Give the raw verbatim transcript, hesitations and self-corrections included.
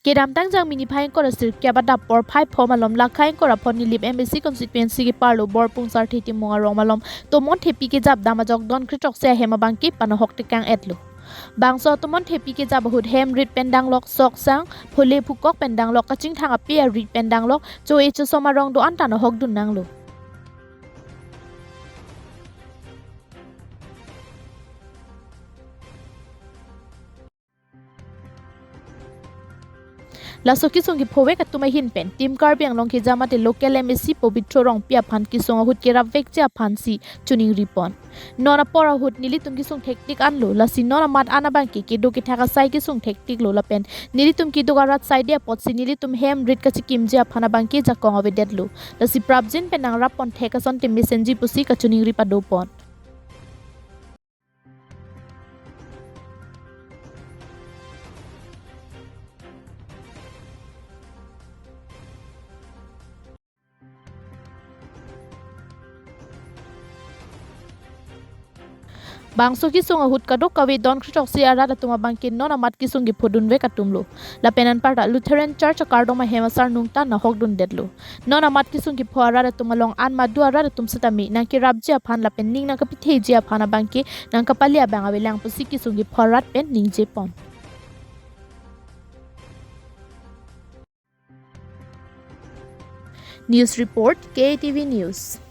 Kedamtang Jangmi niphai ingkoi ra sirkep adap porphai pho malom Lakha ingkoi ra pho Nilip M A C constituency keparlo Borpung Sarthe Timung arong malom tomon thepi kejap dam ajok don kre throksi ahem abangke panohok tekang etlo. Bangso tomon thepi kejap ahut hem rit pen danglok, sok sang, phole phukok pen danglok, kachingthang ape arit pen danglok, cho-e chosom arong do-an ta nohok dun nanglo. Laso kesung kephovek atum ahin pen Team Karbi Anglong keja mate local M A C Pobitro Rongpi aphan kesung ahut kerapvekji aphansi choningri pon. Non apor ahut nelitum kesung thektik anlo, lasi non amat an abangke kedo kethak asai kesung thektiklo lapen nelitum keduk arat saide apotsi nelitum hem rit kachekimji aphan abangke jakong avedetlo. Lasi prapjin pen nangrap pon thek asonte mesenji pusi kachoningri pado pon. Bangso kesung ahut kadokave don kre throksi arat atum abangke non amat kesung kephodunvek atumlo. Lapen anparta Lutheran Church akardom ahem asar nungta nohok dundetlo. Non amat kesung kepho arat atum along an madu arat atum setame nangkerapji aphan lapen ning nangkapitheji aphan abangke nangkapale abang avelang pusi kesung kepho arat pen ningje pon. News report, K A T V News.